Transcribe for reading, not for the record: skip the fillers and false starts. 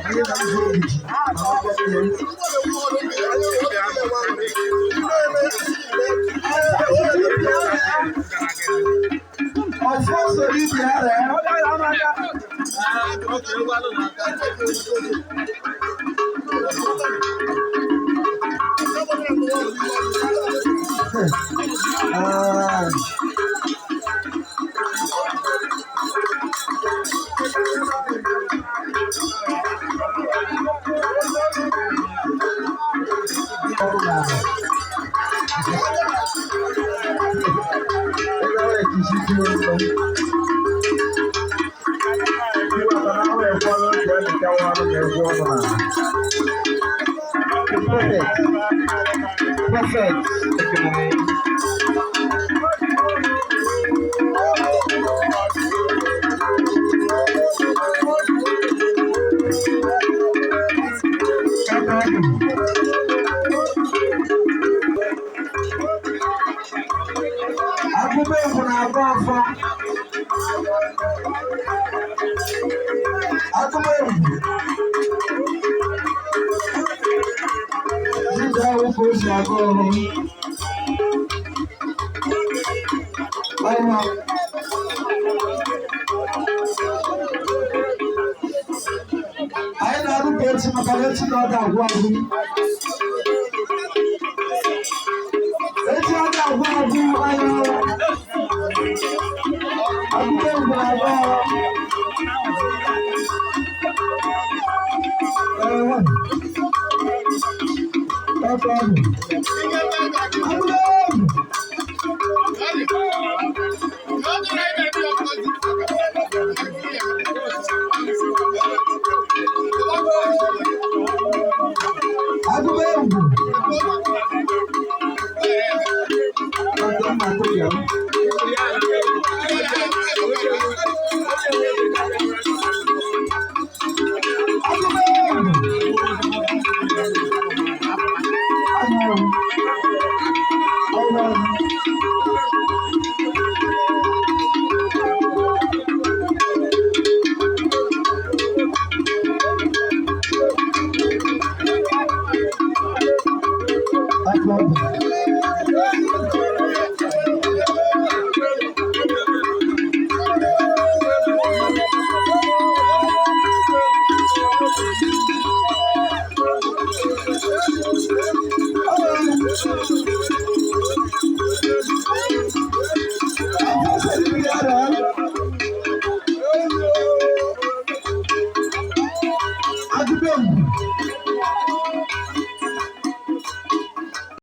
Anyị na-azụ obi ma ọ bụ ọfọ soro ibi ara ya. Ah. Ọkụ n'ala. Ebe ahụ ekisi dị ụlọ. Perfect. Perfect. Akụkọ egwu na-agba ọfọ. Akụkọ egwu. Dibịa ahụ ka o si aga ọrụ. Ọnwa. Anyị na-arụ ka echi maka na echi na ọ ga-agwụ agwụ. Echi ọ ga-agwụ agwụ anyị. Akụkọ egwu na-agba ọrụ. Ee. Ọkụ ọgwụ. Akụkọ egwu. Akụkọ egwu. Ọdọ mma tó yẹ. Akụkọ egwu. Anyanwụ. Ọnwa. Akụkọ egwu. Akụkọ egwu.